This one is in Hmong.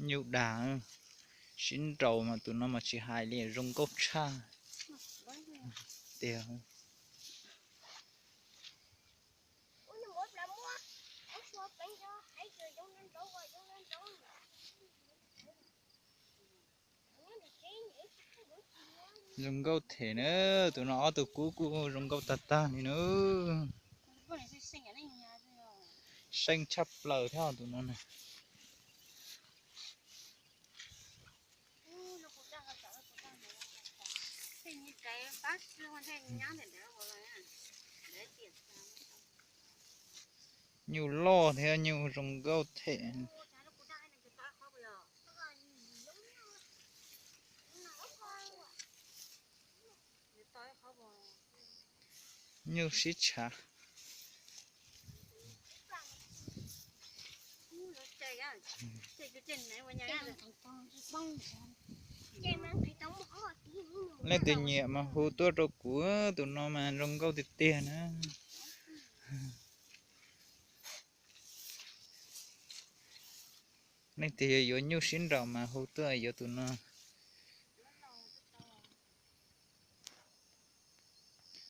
Nyuj dag, sib nraus mas tus no mas tsis hais li, zoo nkauj tshaj tiag. Zoo nkauj them na, tus no ob tug kub kuj zoo nkauj tag tag li na. Seej tshaj plaws thiab tus no na. Nyuj loj thiab nyuj zoo nkauj them. Nyuj sib tshav. Leej twg nyiam mas hu tuaj rau kuv, tus no mas zoo nkauj tiag tiag na. Leej twg yuav nyuj sib nraus mas hu tuaj yuav tus no.